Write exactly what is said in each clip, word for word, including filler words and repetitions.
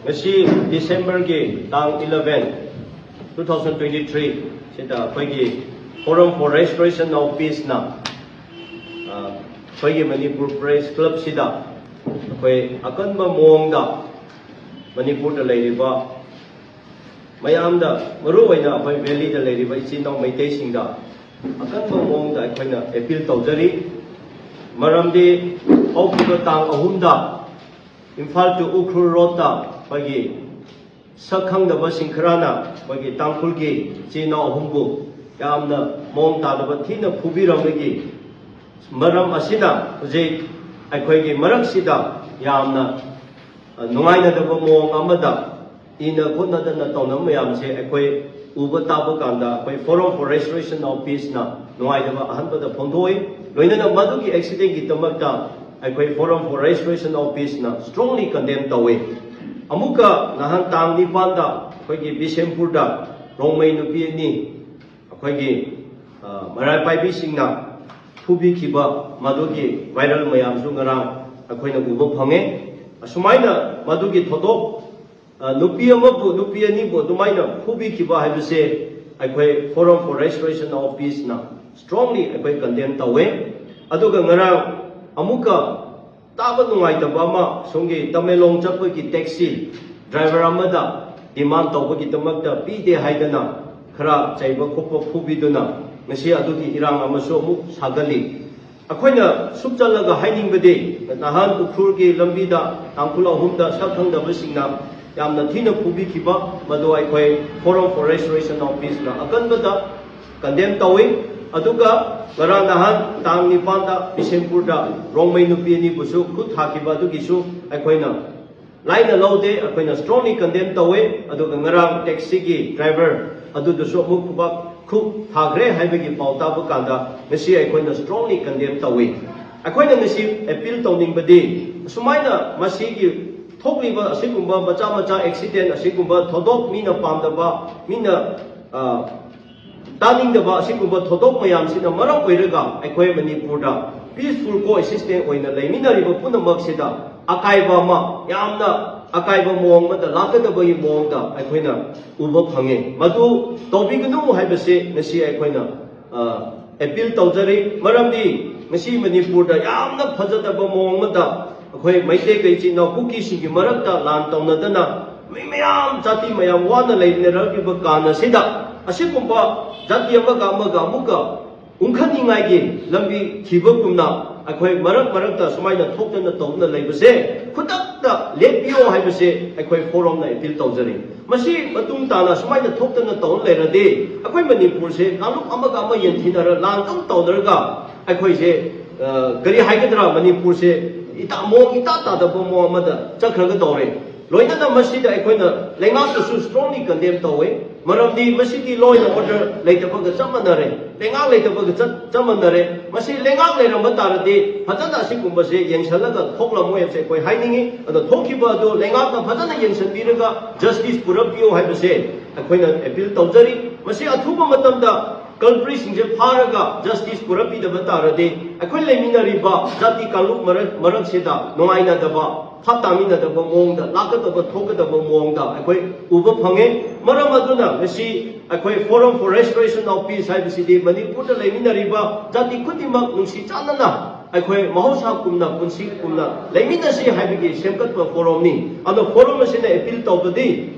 ꯉꯁꯤ ꯗꯤꯁꯦꯝꯕꯔꯒꯤ ꯇꯥꯡ eleven, two thousand twenty three ꯁꯤꯗ ꯑꯩꯈꯣꯏꯒꯤ Forum for Restoration of Peaceꯅ, ꯑ, ꯑꯩꯈꯣꯏꯒꯤ ꯃꯅꯤꯄꯨꯔ ꯄ꯭ꯔꯦꯁ ꯀ꯭ꯂꯕꯁꯤꯗ ꯑꯩꯈꯣꯏ ꯑꯀꯟꯕ ꯃꯑꯣꯡꯗ ꯃꯅꯤꯄꯨꯔꯗ ꯂꯩꯔꯤꯕ ꯃꯌꯥꯝꯗ, ꯃꯔꯨꯑꯣꯏꯅ ꯑꯩꯈꯣꯏ ꯚꯦꯂꯤꯗ ꯂꯩꯔꯤꯕ ꯏꯆꯤꯟ ꯏꯅꯥꯎ ꯃꯩꯇꯩꯁꯤꯡꯗ ꯑꯀꯟꯕ ꯃꯑꯣꯡꯗ ꯑꯩꯈꯣꯏꯅ ꯑꯦꯄꯤꯜ ꯇꯧꯖꯔꯤ꯫ ꯃꯔꯝꯗꯤ ꯍꯧꯈꯤꯕ ꯇꯥꯡ ꯑꯍꯨꯝꯗ ꯏꯝꯐꯥꯜ to ꯎꯈ꯭ꯔꯨꯜ ꯔꯣꯗꯇ ꯑꯩꯈꯣꯏꯒꯤ ꯁꯛ ꯈꯪꯗꯕꯁꯤꯡ ꯈꯔꯅ ꯑꯩꯈꯣꯏꯒꯤ ꯇꯥꯡꯈꯨꯜꯒꯤ ꯏꯆꯤꯟ ꯏꯅꯥꯎ ꯑꯍꯨꯝꯕꯨ ꯌꯥꯝꯅ ꯃꯑꯣꯡ ꯇꯥꯗꯕ ꯊꯤꯅ ꯐꯨꯕꯤꯔꯝꯕꯒꯤ ꯃꯔꯝ ꯑꯁꯤꯅ ꯍꯧꯖꯤꯛ ꯑꯩꯈꯣꯏꯒꯤ ꯃꯔꯛꯁꯤꯗ ꯌꯥꯝꯅ, ꯑ, ꯅꯨꯡꯉꯥꯏꯅꯗꯕ ꯃꯑꯣꯡ ꯑꯃꯗ ꯏꯅ ꯈꯣꯠꯅꯗꯅ ꯇꯧꯅꯕ ꯃꯌꯥꯝꯁꯦ ꯑꯩꯈꯣꯏ ꯎꯕ ꯇꯥꯕ ꯀꯥꯟꯗ ꯑꯩꯈꯣꯏ Forum for Restoration of Peaceꯅ ꯅꯨꯡꯉꯥꯏꯇꯕ ꯑꯍꯥꯟꯕꯗ ꯐꯣꯡꯗꯣꯛꯏ꯫ ꯂꯣꯏꯅꯅ ꯃꯗꯨꯒꯤ ꯑꯦꯛꯁꯤꯗꯦꯟꯒꯤꯗꯃꯛꯇ ꯑꯩꯈꯣꯏ Forum for Restoration of Peaceꯅ strongly condemn ꯇꯧꯏ꯫ ꯑꯃꯨꯛꯀ ꯅꯍꯥꯟ ꯇꯥꯡ ꯅꯤꯄꯥꯟꯗ ꯑꯩꯈꯣꯏꯒꯤ ꯕꯤꯁꯦꯝꯄꯨꯔꯗ ꯔꯣꯡꯃꯩ ꯅꯨꯄꯤ ꯑꯅꯤ ꯑꯩꯈꯣꯏꯒꯤ, ꯑ, ꯃꯔꯥꯏ ꯄꯥꯏꯕꯤꯁꯤꯡꯅ ꯐꯨꯕꯤꯈꯤꯕ ꯃꯗꯨꯒꯤ ꯚꯥꯏꯔꯦꯜ ꯃꯌꯥꯝꯁꯨ ꯉꯔꯥꯡ ꯑꯩꯈꯣꯏꯅ ꯎꯕ ꯐꯪꯉꯦ꯫ ꯑꯁꯨꯃꯥꯏꯅ ꯃꯗꯨꯒꯤ ꯊꯧꯗꯣꯛ, ꯑ, ꯅꯨꯄꯤ ꯑꯃꯕꯨ, ꯅꯨꯄꯤ ꯑꯅꯤꯕꯨ ꯑꯗꯨꯃꯥꯏꯅ ꯐꯨꯕꯤꯈꯤꯕ ꯍꯥꯏꯕꯁꯦ ꯑꯩꯈꯣꯏ Forum for Restoration of Peaceꯅ strongly ꯑꯩꯈꯣꯏ condemn ꯇꯧꯋꯦ꯫ ꯑꯗꯨꯒ ꯉꯔꯥꯡ ꯑꯃꯨꯛꯀ ꯇꯥꯕ ꯅꯨꯡꯉꯥꯏꯇꯕ ꯑꯃ, ꯁꯣꯝꯒꯤ ꯇꯃꯦꯡꯂꯣꯡ ꯆꯠꯄꯒꯤ ꯇꯦꯛꯁꯤ ꯗ꯭ꯔꯥꯏꯚꯔ ꯑꯃꯗ ꯗꯤꯃꯥꯟ ꯇꯧꯕꯒꯤꯗꯃꯛꯇ ꯄꯤꯗꯦ ꯍꯥꯏꯗꯅ ꯈꯔ ꯆꯩꯕ ꯈꯣꯠꯄ ꯐꯨꯕꯤꯗꯨꯅ ꯉꯁꯤ ꯑꯗꯨꯒꯤ ꯏꯔꯥꯡ ꯑꯃꯁꯨ ꯑꯃꯨꯛ ꯁꯥꯒꯠꯂꯤ꯫ ꯑꯩꯈꯣꯏꯅ ꯁꯨꯞ ꯆꯠꯂꯒ ꯍꯥꯏꯅꯤꯡꯕꯗꯤ, ꯅꯍꯥꯟ ꯎꯈ꯭ꯔꯨꯜꯒꯤ ꯂꯝꯕꯤꯗ ꯇꯥꯡꯈꯨꯜ ꯑꯍꯨꯝꯗ ꯁꯛ ꯈꯪꯗꯕꯁꯤꯡꯅ ꯌꯥꯝꯅ ꯊꯤꯅ ꯐꯨꯕꯤꯈꯤꯕ, ꯃꯗꯨ ꯑꯩꯈꯣꯏ Forum for Restoration of Peaceꯅ ꯑꯀꯟꯕꯗ condemn ꯇꯧꯏ꯫ ꯑꯗꯨꯒ ꯉꯔꯥꯡ ꯅꯍꯥꯟ ꯇꯥꯡ ꯅꯤꯄꯥꯟꯗ ꯕꯤꯁꯦꯝꯄꯨꯔꯗ ꯔꯣꯡꯃꯩ ꯅꯨꯄꯤ ꯑꯅꯤꯕꯨꯁꯨ ꯈꯨꯠ ꯊꯥꯈꯤꯕ ꯑꯗꯨꯒꯤꯁꯨ ꯑꯩꯈꯣꯏꯅ ꯂꯥꯏꯅ ꯂꯧꯗꯦ, ꯑꯩꯈꯣꯏꯅ strongly condemn ꯇꯧꯋꯦ꯫ ꯑꯗꯨꯒ ꯉꯔꯥꯡ ꯇꯦꯛꯁꯤꯒꯤ ꯗ꯭ꯔꯥꯏꯚꯔ ꯑꯗꯨꯗꯁꯨ ꯑꯃꯨꯛ ꯈꯨꯕꯥꯛ ꯈꯨ ꯊꯥꯈ꯭ꯔꯦ ꯍꯥꯏꯕꯒꯤ ꯄꯥꯎ ꯇꯥꯕ ꯀꯥꯟꯗ ꯉꯁꯤ ꯑꯩꯈꯣꯏꯅ strongly condemn ꯇꯧꯋꯤ꯫ ꯑꯩꯈꯣꯏꯅ ꯉꯁꯤ ꯑꯦꯄꯤꯜ ꯇꯧꯅꯤꯡꯕꯗꯤ, ꯑꯁꯨꯃꯥꯏꯅ ꯃꯁꯤꯒꯤ ꯊꯣꯛꯂꯤꯕ ꯑꯁꯤꯒꯨꯝꯕ ꯃꯆꯥ ꯃꯆꯥ ꯑꯦꯛꯁꯤꯗꯦꯟ, ꯑꯁꯤꯒꯨꯝꯕ ꯊꯧꯗꯣꯛ, ꯃꯤꯅ ꯄꯥꯝꯗꯕ, ꯃꯤꯅ, ꯑ, ꯇꯥꯅꯤꯡꯗꯕ ꯑꯁꯤꯒꯨꯝꯕ ꯊꯧꯗꯣꯛ ꯃꯌꯥꯝꯁꯤꯅ ꯃꯔꯝ ꯑꯣꯏꯔꯒ ꯑꯩꯈꯣꯏ ꯃꯅꯤꯄꯨꯔꯗ peaceful coexistence ꯑꯣꯏꯅ ꯂꯩꯃꯤꯟꯅꯔꯤꯕ ꯄꯨꯝꯅꯃꯛꯁꯤꯗ ꯑꯀꯥꯏꯕ ꯑꯃ, ꯌꯥꯝꯅ ꯑꯀꯥꯏꯕ ꯃꯑꯣꯡ ꯑꯃꯗ ꯂꯥꯛꯀꯗꯕꯒꯤ ꯃꯑꯣꯡꯗ ꯑꯩꯈꯣꯏꯅ ꯎꯕ ꯐꯪꯉꯦ꯫ ꯃꯗꯨ ꯇꯧꯕꯤꯒꯅꯨ ꯍꯥꯏꯕꯁꯦ ꯉꯁꯤ ꯑꯩꯈꯣꯏꯅ ꯑꯦꯄꯤꯜ ꯇꯧꯖꯔꯤ꯫ ꯃꯔꯝꯗꯤ ꯉꯁꯤ ꯃꯅꯤꯄꯨꯔꯗ ꯌꯥꯝꯅ ꯐꯖꯗꯕ ꯃꯑꯣꯡ ꯑꯃꯗ ꯑꯩꯈꯣꯏ ꯃꯩꯇꯩ ꯏꯆꯤꯟ ꯏꯅꯥꯎ ꯀꯨꯀꯤꯁꯤꯡꯒꯤ ꯃꯔꯛꯇ ꯂꯥꯟ ꯇꯧꯅꯗꯅ ꯃꯤ ꯃꯌꯥꯝ, ꯖꯥꯇꯤ ꯃꯌꯥꯝ ꯋꯥꯅ ꯂꯩꯃꯤꯟꯅꯔꯛꯂꯤꯕ ꯀꯥꯟ ꯑꯁꯤꯗ, ꯑꯁꯤꯒꯨꯝꯕ ꯖꯥꯇꯤ ꯑꯃꯒ ꯑꯃꯒ ꯑꯃꯨꯛꯀ ꯎꯪꯈꯠꯅꯤꯡꯉꯥꯏꯒꯤ ꯂꯝꯕꯤ ꯊꯤꯕꯒꯨꯝꯅ ꯑꯩꯈꯣꯏ ꯃꯔꯛ ꯃꯔꯛꯇ ꯁꯨꯃꯥꯏꯅ ꯊꯣꯛꯇꯅ ꯇꯧꯗꯨꯅ ꯂꯩꯕꯁꯦ ꯈꯨꯗꯛꯇ ꯂꯦꯞꯄꯤꯌꯣ ꯍꯥꯏꯕꯁꯦ ꯑꯩꯈꯣꯏ ꯐꯣꯔꯝꯅ ꯑꯦꯄꯤꯜ ꯇꯧꯖꯔꯤ꯫ ꯃꯁꯤ ꯃꯇꯨꯡ ꯇꯥꯅ ꯁꯨꯃꯥꯏꯅ ꯊꯣꯛꯇꯅ ꯇꯧꯔ ꯂꯩꯔꯗꯤ ꯑꯩꯈꯣꯏ ꯃꯅꯤꯄꯨꯔꯁꯦ ꯀꯥꯡꯂꯨꯞ ꯑꯃꯒ ꯑꯃ ꯌꯦꯟꯊꯤꯅꯔ ꯂꯥꯟ ꯑꯗꯨꯝ ꯇꯧꯅꯔꯒ ꯑꯩꯈꯣꯏꯁꯦ, ꯑ, ꯀꯔꯤ ꯍꯥꯏꯒꯗ꯭ꯔꯥ, ꯃꯅꯤꯄꯨꯔꯁꯦ ꯏꯇꯥ ꯃꯑꯣꯡ ꯏꯇꯥ ꯇꯥꯗꯕ ꯃꯑꯣꯡ ꯑꯃꯗ ꯆꯠꯈ꯭ꯔꯒ ꯇꯧꯔꯦ꯫ ꯂꯣꯏꯅꯅ ꯃꯁꯤꯗ ꯑꯩꯈꯣꯏꯅ ꯂꯩꯉꯥꯛꯇꯁꯨ strongly condemn ꯇꯧꯋꯦ꯫ ꯃꯔꯝꯗꯤ ꯃꯁꯤꯗꯤ law and order ꯂꯩꯇꯕꯒ ꯆꯞ ꯃꯥꯟꯅꯔꯦ, ꯂꯩꯉꯥꯛ ꯂꯩꯇꯕꯒ ꯆꯞ ꯆꯞ ꯃꯥꯟꯅꯔꯦ꯫ ꯃꯁꯤ ꯂꯩꯉꯥꯛ ꯂꯩꯔꯝꯕ ꯇꯥꯔꯗꯤ ꯐꯖꯅ ꯑꯁꯤꯒꯨꯝꯕꯁꯦ ꯌꯦꯡꯁꯤꯜꯂꯒ ꯊꯣꯛꯂꯝꯃꯣꯏ ꯍꯥꯏꯕꯁꯦ ꯑꯩꯈꯣꯏ ꯍꯥꯏꯅꯤꯡꯉꯤ꯫ ꯑꯗꯣ ꯊꯣꯛꯈꯤꯕ ꯑꯗꯨ ꯂꯩꯉꯥꯛꯅ ꯐꯖꯅ ꯌꯦꯡꯁꯤꯟꯕꯤꯔꯒ justice ꯄꯨꯔꯛꯄꯤꯌꯨ ꯍꯥꯏꯕꯁꯦ ꯑꯩꯈꯣꯏꯅ ꯑꯦꯄꯤꯜ ꯇꯧꯖꯔꯤ꯫ ꯃꯁꯤ ꯑꯊꯨꯕ ꯃꯇꯝꯗ culpritꯁꯤꯡꯁꯦ ꯐꯥꯔꯒ justice ꯄꯨꯔꯛꯄꯤꯗꯕ ꯇꯥꯔꯗꯤ ꯑꯩꯈꯣꯏ ꯂꯩꯃꯤꯟꯅꯔꯤꯕ ꯖꯥꯇꯤ ꯀꯥꯡꯂꯨꯞ ꯃꯔꯛ ꯃꯔꯛꯁꯤꯗ ꯅꯨꯡꯉꯥꯏꯅꯗꯕ, ꯐꯠ ꯇꯥꯃꯤꯟꯅꯗꯕ ꯃꯑꯣꯡꯗ, ꯂꯥꯛꯀꯗꯕ ꯊꯣꯛꯀꯗꯕ ꯃꯑꯣꯡꯗ ꯑꯩꯈꯣꯏ ꯎꯕ ꯐꯪꯉꯦ꯫ ꯃꯔꯝ ꯑꯗꯨꯅ ꯉꯁꯤ ꯑꯩꯈꯣꯏ Forum for Restoration of Peace ꯍꯥꯏꯕꯁꯤꯗꯤ ꯃꯅꯤꯄꯨꯔꯗ ꯂꯩꯃꯤꯟꯅꯔꯤꯕ ꯖꯥꯇꯤ ꯈꯨꯗꯤꯡꯃꯛ ꯅꯨꯡꯁꯤ ꯆꯥꯟꯅꯅ ꯑꯩꯈꯣꯏ ꯃꯍꯧꯁꯥ ꯀꯨꯝꯅ, ꯄꯨꯟꯁꯤ ꯀꯨꯝꯅ ꯂꯩꯃꯤꯟꯅꯁꯤ ꯍꯥꯏꯕꯒꯤ ꯁꯦꯝꯒꯠꯄ forumꯅꯤ꯫ ꯑꯗꯣ forum ꯑꯁꯤꯅ ꯑꯦꯄꯤꯜ ꯇꯧꯕꯗꯤ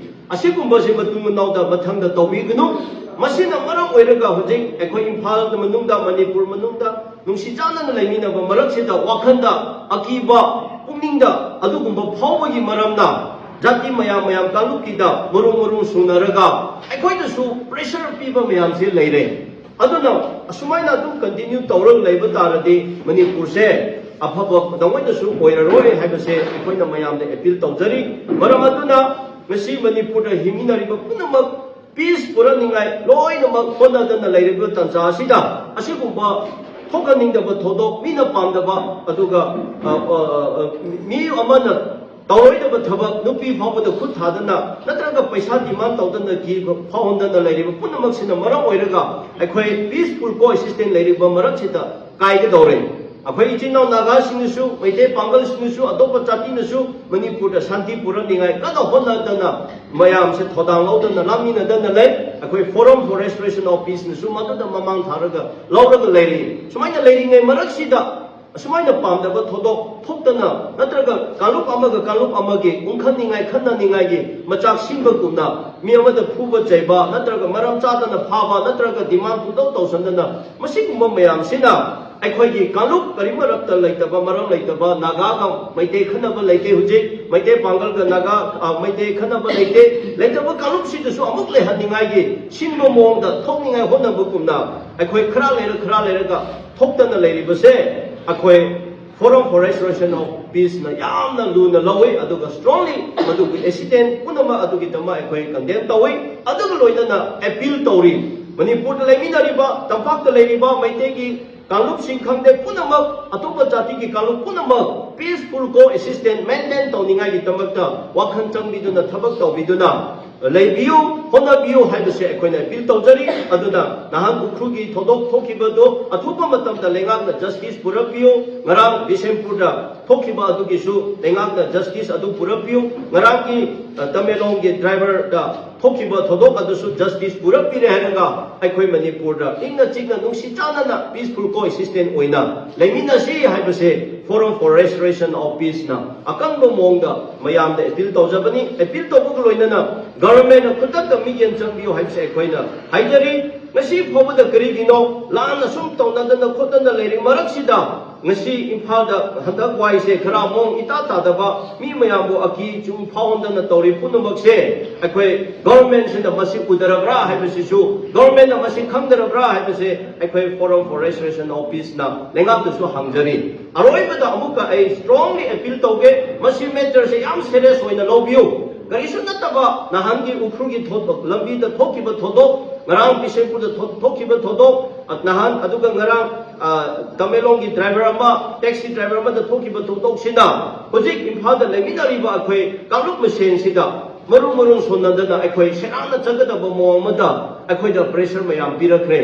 ꯑꯁꯤꯒꯨꯝꯕꯁꯤ ꯃꯇꯨꯡ ꯃꯅꯥꯎꯗ ꯃꯊꯪꯗ ꯇꯧꯕꯤꯒꯅꯨ꯫ ꯃꯁꯤꯅ ꯃꯔꯝ ꯑꯣꯏꯔꯒ ꯍꯧꯖꯤꯛ ꯑꯩꯈꯣꯏ ꯏꯝꯐꯥꯜ ꯃꯅꯨꯡꯗ, ꯃꯅꯤꯄꯨꯔ ꯃꯅꯨꯡꯗ ꯅꯨꯡꯁꯤ ꯆꯥꯟꯅꯅ ꯂꯩꯃꯤꯟꯅꯕ ꯃꯔꯛꯁꯤꯗ ꯋꯥꯈꯜꯗ ꯑꯀꯤꯕ, ꯄꯨꯛꯅꯤꯡꯗ ꯑꯗꯨꯒꯨꯝꯕ ꯐꯥꯎꯕꯒꯤ ꯃꯔꯝꯅ ꯖꯥꯇꯤ ꯃꯌꯥꯝ ꯃꯌꯥꯝ ꯀꯥꯡꯂꯨꯞꯀꯤꯗ ꯃꯔꯨ ꯃꯔꯨ ꯁꯨꯅꯔꯒ ꯑꯩꯈꯣꯏꯗꯁꯨ pressure ꯄꯤꯕ ꯃꯌꯥꯝꯁꯤ ꯂꯩꯔꯦ꯫ ꯑꯗꯨꯅ ꯑꯁꯨꯃꯥꯏꯅ ꯑꯗꯨꯝ continue ꯇꯧꯔꯒ ꯂꯩꯕ ꯇꯥꯔꯗꯤ ꯃꯅꯤꯄꯨꯔꯁꯦ ꯑꯐꯕ ꯇꯉꯣꯏꯗꯁꯨ ꯑꯣꯏꯔꯔꯣꯏ ꯍꯥꯏꯕꯁꯦ ꯑꯩꯈꯣꯏꯅ ꯃꯌꯥꯝꯗ ꯑꯦꯄꯤꯜ ꯇꯧꯖꯔꯤ꯫ ꯃꯔꯝ ꯑꯗꯨꯅ ꯉꯁꯤ ꯃꯅꯤꯄꯨꯔꯗ ꯍꯤꯡꯃꯤꯟꯅꯔꯤꯕ ꯄꯨꯝꯅꯃꯛ peace ꯄꯨꯔꯛꯅꯤꯡꯉꯥꯏ ꯂꯣꯏꯅꯃꯛ ꯍꯣꯠꯅꯗꯅ ꯂꯩꯔꯤꯕ ꯇꯥꯟꯖꯥ ꯑꯁꯤꯗ ꯑꯁꯤꯒꯨꯝꯕ ꯊꯣꯛꯍꯟꯅꯤꯡꯗꯕ ꯊꯧꯗꯣꯛ, ꯃꯤꯅ ꯄꯥꯝꯗꯕ, ꯑꯗꯨꯒ, ꯑ, ꯑ, ꯑ, ꯃꯤ ꯑꯃꯅ ꯇꯧꯔꯣꯏꯗꯕ ꯊꯕꯛ, ꯅꯨꯄꯤ ꯐꯥꯎꯕꯗ ꯈꯨꯠ ꯊꯥꯗꯅ ꯅꯠꯇ꯭ꯔꯒ ꯄꯩꯁꯥ demand ꯇꯧꯗꯅ ꯀꯤ ꯐꯥꯎꯍꯟꯗꯅ ꯂꯩꯔꯤꯕ ꯄꯨꯝꯅꯃꯛꯁꯤꯅ ꯃꯔꯝ ꯑꯣꯏꯔꯒ ꯑꯩꯈꯣꯏ peaceful coexistence ꯂꯩꯔꯤꯕ ꯃꯔꯛꯁꯤꯗ ꯀꯥꯏꯒꯗꯧꯔꯦ꯫ ꯑꯩꯈꯣꯏ ꯏꯆꯤꯟ ꯏꯅꯥꯎ ꯅꯥꯒꯥꯁꯤꯡꯅꯁꯨ, ꯃꯩꯇꯩ ꯄꯥꯡꯒꯜꯁꯤꯡꯅꯁꯨ, ꯑꯇꯣꯞꯄ ꯖꯥꯇꯤꯅꯁꯨ ꯃꯅꯤꯄꯨꯔꯗ ꯁꯥꯟꯇꯤ ꯄꯨꯔꯛꯅꯤꯡꯉꯥꯏ ꯀꯟꯅ ꯍꯣꯠꯅꯗꯅ, ꯃꯌꯥꯝꯁꯦ ꯊꯧꯗꯥꯡ ꯂꯧꯗꯅ ꯂꯥꯛꯃꯤꯟꯅꯗꯅ ꯂꯩ꯫ ꯑꯩꯈꯣꯏ Forum for Restoration of Peace ꯅꯁꯨ ꯃꯗꯨꯗ ꯃꯃꯥꯡ ꯊꯥꯔꯒ ꯂꯧꯔꯒ ꯂꯩꯔꯤ꯫ ꯁꯨꯃꯥꯏꯅ ꯂꯩꯔꯤꯉꯩ ꯃꯔꯛꯁꯤꯗ ꯑꯁꯨꯃꯥꯏꯅ ꯄꯥꯝꯗꯕ ꯊꯧꯗꯣꯛ ꯊꯣꯛꯇꯅ, ꯅꯠꯇ꯭ꯔꯒ ꯀꯥꯡꯂꯨꯞ ꯑꯃꯒ ꯀꯥꯡꯂꯨꯞ ꯑꯃꯒꯤ ꯎꯪꯈꯠꯅꯤꯡꯉꯥꯏ, ꯈꯠꯅꯅꯤꯡꯉꯥꯏꯒꯤ ꯃꯆꯥꯛ ꯁꯤꯟꯕꯒꯨꯝꯅ, ꯃꯤ ꯑꯃꯗ ꯐꯨꯕ ꯆꯩꯕ, ꯅꯠꯇ꯭ꯔꯒ ꯃꯔꯝ ꯆꯥꯗꯅ ꯐꯥꯕ, ꯅꯠꯇ꯭ꯔꯒ demand ꯄꯨꯡꯇꯧ ꯇꯧꯁꯟꯗꯅ, ꯃꯁꯤꯒꯨꯝꯕ ꯃꯌꯥꯝꯁꯤꯅ ꯑꯩꯈꯣꯏꯒꯤ ꯀꯥꯡꯂꯨꯞ ꯀꯔꯤꯃꯔꯛꯇ ꯂꯩꯇꯕ, ꯃꯔꯝ ꯂꯩꯇꯕ, ꯅꯥꯒꯥꯒ ꯃꯩꯇꯩ ꯈꯠꯅꯕ ꯂꯩꯇꯦ ꯍꯧꯖꯤꯛ, ꯃꯩꯇꯩ ꯄꯥꯡꯒꯜꯒ ꯅꯥꯒꯥ, ꯑ, ꯃꯩꯇꯩ ꯈꯠꯅꯕ ꯂꯩꯇꯦ, ꯂꯩꯇꯕ ꯀꯥꯡꯂꯨꯞꯁꯤꯗꯁꯨ ꯑꯃꯨꯛ ꯂꯩꯍꯟꯅꯤꯡꯉꯥꯏꯒꯤ ꯁꯤꯟꯕ ꯃꯑꯣꯡꯗ ꯊꯣꯛꯅꯤꯡꯉꯥꯏ ꯍꯣꯠꯅꯕꯒꯨꯝꯅ, ꯑꯩꯈꯣꯏ ꯈꯔ ꯂꯩꯔ ꯈꯔ ꯂꯩꯔꯒ ꯊꯣꯛꯇꯅ ꯂꯩꯔꯤꯕꯁꯦ, ꯑꯩꯈꯣꯏ Forum for Restoration of Peace ꯅ ꯌꯥꯝꯅ ꯂꯨꯅ ꯂꯧꯏ, ꯑꯗꯨꯒ strongly ꯃꯗꯨꯒꯤ incident ꯄꯨꯝꯅꯃꯛ ꯑꯗꯨꯒꯤꯗꯃꯛ ꯑꯩꯈꯣꯏ condemn ꯇꯧꯏ꯫ ꯑꯗꯨꯒ ꯂꯣꯏꯅꯅ appeal ꯇꯧꯔꯤ, ꯃꯅꯤꯄꯨꯔꯗ ꯂꯩꯃꯤꯟꯅꯔꯤꯕ, ꯇꯝꯄꯥꯛꯇ ꯂꯩꯔꯤꯕ ꯃꯩꯇꯩꯒꯤ ꯀꯥꯡꯂꯨꯞꯁꯤꯡ ꯈꯪꯗꯦ, ꯄꯨꯝꯅꯃꯛ, ꯑꯇꯣꯞꯄ ꯖꯥꯇꯤꯒꯤ ꯀꯥꯡꯂꯨꯞ ꯄꯨꯝꯅꯃꯛ peaceful coexistence maintain ꯇꯧꯅꯤꯡꯉꯥꯏꯒꯤꯗꯃꯛꯇ ꯋꯥꯈꯜ ꯆꯪꯕꯤꯗꯨꯅ, ꯊꯕꯛ ꯇꯧꯕꯤꯗꯨꯅ ꯂꯩꯕꯤꯌꯨ, ꯍꯣꯠꯅꯕꯤꯌꯨ ꯍꯥꯏꯕꯁꯦ ꯑꯩꯈꯣꯏꯅ appeal ꯇꯧꯖꯔꯤ꯫ ꯑꯗꯨꯅ ꯅꯍꯥꯟ ꯎꯈ꯭ꯔꯨꯜꯒꯤ ꯊꯧꯗꯣꯛ ꯊꯣꯛꯈꯤꯕꯗꯨ ꯑꯊꯨꯕ ꯃꯇꯝꯗ ꯂꯩꯉꯥꯛꯅ justice ꯄꯨꯔꯛꯄꯤꯌꯨ꯫ ꯉꯔꯥꯡ ꯕꯤꯁꯦꯝꯄꯨꯔꯗ ꯊꯣꯛꯈꯤꯕ ꯑꯗꯨꯒꯤꯁꯨ ꯂꯩꯉꯥꯛꯅ justice ꯑꯗꯨ ꯄꯨꯔꯛꯄꯤꯌꯨ꯫ ꯉꯔꯥꯡꯒꯤ, ꯑ, ꯇꯃꯦꯡꯂꯣꯡꯒꯤ driver ꯗ ꯊꯣꯛꯈꯤꯕ ꯊꯧꯗꯣꯛ ꯑꯗꯨꯁꯨ justice ꯄꯨꯔꯛꯄꯤꯔꯦ ꯍꯥꯏꯔꯒ ꯑꯩꯈꯣꯏ ꯃꯅꯤꯄꯨꯔꯗ ꯏꯪꯅ ꯆꯤꯛꯅ ꯅꯨꯡꯁꯤ ꯆꯥꯟꯅꯅ peaceful coexistence ꯑꯣꯏꯅ ꯂꯩꯃꯤꯟꯅꯁꯤ ꯍꯥꯏꯕꯁꯦ Forum for Restoration of Peace ꯅ ꯑꯀꯟꯕ ꯃꯑꯣꯡꯗ ꯃꯌꯥꯝꯗ appeal ꯇꯧꯖꯕꯅꯤ꯫ Appeal ꯇꯧꯕꯒ ꯂꯣꯏꯅꯅ government ꯅ ꯈꯨꯗꯛꯇ ꯃꯤꯠꯌꯦꯡ ꯆꯪꯕꯤꯌꯨ ꯍꯥꯏꯕꯁꯦ ꯑꯩꯈꯣꯏꯅ ꯍꯥꯏꯖꯔꯤ꯫ ꯉꯁꯤ ꯐꯥꯎꯕꯗ ꯀꯔꯤꯒꯤꯅꯣ ꯂꯥꯟꯅ ꯁꯨꯝ ꯇꯧꯅꯗꯅ ꯈꯣꯠꯇꯅ ꯂꯩꯔꯤ ꯃꯔꯛꯁꯤꯗ, ꯉꯁꯤ ꯏꯝꯐꯥꯜꯗ ꯍꯟꯗꯛ ꯋꯥꯏꯁꯦ ꯈꯔ ꯃꯑꯣꯡ ꯏꯇꯥ ꯇꯥꯗꯕ, ꯃꯤ ꯃꯌꯥꯝꯕꯨ ꯑꯀꯤ ꯆꯨꯡ ꯐꯥꯎꯍꯟꯗꯅ ꯇꯧꯔꯤ ꯄꯨꯝꯅꯃꯛꯁꯦ ꯑꯩꯈꯣꯏ government ꯁꯤꯅ ꯃꯁꯤ ꯎꯗꯔꯕ꯭ꯔꯥ ꯍꯥꯏꯕꯁꯤꯁꯨ, government ꯅ ꯃꯁꯤ ꯈꯪꯗꯔꯕ꯭ꯔꯥ ꯍꯥꯏꯕꯁꯦ ꯑꯩꯈꯣꯏ Forum for Restoration of Peace ꯅ ꯂꯩꯉꯥꯛꯇꯁꯨ ꯍꯪꯖꯔꯤ꯫ ꯑꯔꯣꯏꯕꯗ ꯑꯃꯨꯛꯀ ꯑꯩ strongly appeal ꯇꯧꯒꯦ, ꯃꯁꯤ matter ꯁꯦ ꯌꯥꯝ serious ꯑꯣꯏꯅ ꯂꯧꯕꯤꯌꯨ꯫ ꯀꯔꯤꯁꯨ ꯅꯠꯇꯕ ꯅꯍꯥꯟꯒꯤ ꯎꯈ꯭ꯔꯨꯜꯒꯤ ꯊꯧꯗꯣꯛ, ꯂꯝꯕꯤꯗ ꯊꯣꯛꯈꯤꯕ ꯊꯧꯗꯣꯛ, ꯉꯔꯥꯡ ꯕꯤꯁꯦꯝꯄꯨꯔꯗ ꯊꯣꯛ-, ꯊꯣꯛꯈꯤꯕ ꯊꯧꯗꯣꯛ, ꯑ, ꯅꯍꯥꯟ, ꯑꯗꯨꯒ ꯉꯔꯥꯡ, ꯑ, ꯇꯃꯦꯡꯂꯣꯡꯒꯤ driver ꯑꯃ, taxi driver ꯑꯃꯗ ꯊꯣꯛꯈꯤꯕ ꯊꯧꯗꯣꯛꯁꯤꯅ ꯍꯧꯖꯤꯛ ꯏꯝꯐꯥꯜꯗ ꯂꯩꯃꯤꯟꯅꯔꯤꯕ ꯑꯩꯈꯣꯏ ꯀꯥꯡꯂꯨꯞ ꯃꯁꯦꯟꯁꯤꯗ ꯃꯔꯨ ꯃꯔꯨ ꯁꯣꯟꯅꯗꯅ ꯑꯩꯈꯣꯏ ꯁꯦꯔꯥꯟꯅ ꯆꯠꯀꯗꯕ ꯃꯑꯣꯡ ꯑꯃꯗ ꯑꯩꯈꯣꯏꯗ pressure ꯃꯌꯥꯝ ꯄꯤꯔꯛꯈ꯭ꯔꯦ꯫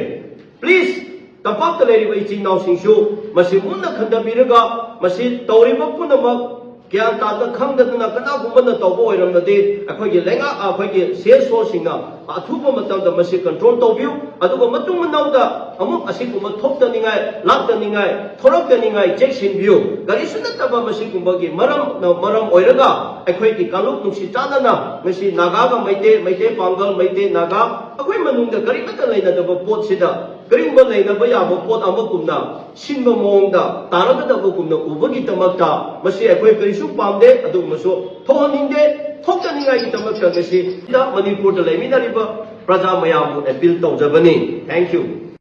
Please, ꯇꯝꯄꯥꯛꯇ ꯂꯩꯔꯤꯕ ꯏꯆꯤꯟ ꯏꯅꯥꯎꯁꯤꯡꯁꯨ ꯃꯁꯤ ꯃꯨꯟꯅ ꯈꯟꯊꯕꯤꯔꯒ, ꯃꯁꯤ ꯇꯧꯔꯤꯕ ꯄꯨꯝꯅꯃꯛ ꯒ꯭ꯌꯥꯟ ꯇꯥꯗ ꯈꯪꯗꯗꯅ ꯀꯅꯥꯒꯨꯝꯕꯅ ꯇꯧꯕ ꯑꯣꯏꯔꯝꯂꯗꯤ, ꯑꯩꯈꯣꯏꯒꯤ ꯂꯩꯉꯥꯛ, ꯑꯩꯈꯣꯏꯒꯤ ꯁꯤ ꯑꯦꯁ ꯑꯣꯁꯤꯡꯅ ꯑꯊꯨꯕ ꯃꯇꯝꯗ ꯃꯁꯤ ꯀꯟꯇ꯭ꯔꯣꯜ ꯇꯧꯕꯤꯌꯨ, ꯑꯗꯨꯒ ꯃꯇꯨꯡ ꯃꯅꯥꯎꯗ ꯑꯃꯨꯛ ꯑꯁꯤꯒꯨꯝꯕ ꯊꯣꯛꯇꯅꯤꯡꯉꯥꯏ, ꯂꯥꯛꯇꯅꯤꯡꯉꯥꯏ, ꯊꯣꯔꯛꯇꯅꯤꯡꯉꯥꯏ ꯆꯦꯛꯁꯤꯟꯕꯤꯌꯨ꯫ ꯀꯔꯤꯁꯨ ꯅꯠꯇꯕ ꯃꯁꯤꯒꯨꯝꯕꯒꯤ ꯃꯔꯝꯅ ꯃꯔꯝ ꯑꯣꯏꯔꯒ ꯑꯩꯈꯣꯏꯒꯤ ꯀꯥꯡꯂꯨꯞ ꯅꯨꯡꯁꯤ ꯆꯥꯟꯅꯅ ꯉꯁꯤ ꯅꯥꯒꯥꯒ ꯃꯩꯇꯩ, ꯃꯩꯇꯩ ꯄꯥꯡꯒꯜ, ꯃꯩꯇꯩ ꯅꯥꯒꯥ, ꯑꯩꯈꯣꯏ ꯃꯅꯨꯡꯗ ꯀꯔꯤꯃꯠꯇ ꯂꯩꯅꯗꯕ ꯄꯣꯠꯁꯤꯗ, ꯀꯔꯤꯒꯨꯝꯕ ꯂꯩꯅꯕ ꯌꯥꯕ ꯄꯣꯠ ꯑꯃꯒꯨꯝꯅ ꯁꯤꯟꯕ ꯃꯑꯣꯡꯗ ꯇꯥꯔꯒꯗꯕꯒꯨꯝꯅ ꯎꯕꯒꯤꯗꯃꯛꯇ ꯃꯁꯤ ꯑꯩꯈꯣꯏ ꯀꯔꯤꯁꯨ ꯄꯥꯝꯗꯦ, ꯑꯗꯨꯒꯨꯝꯕꯁꯨ ꯊꯣꯛꯍꯟꯅꯤꯡꯗꯦ꯫ ꯊꯣꯛꯇꯅꯤꯡꯉꯥꯏꯒꯤꯗꯃꯛꯇ ꯉꯁꯤꯗ ꯃꯅꯤꯄꯨꯔꯗ ꯂꯩꯃꯤꯟꯅꯔꯤꯕ ꯄ꯭ꯔꯖꯥ ꯃꯌꯥꯝꯕꯨ ꯑꯦꯄꯤꯜ ꯇꯧꯖꯕꯅꯤ꯫ Thank you꯫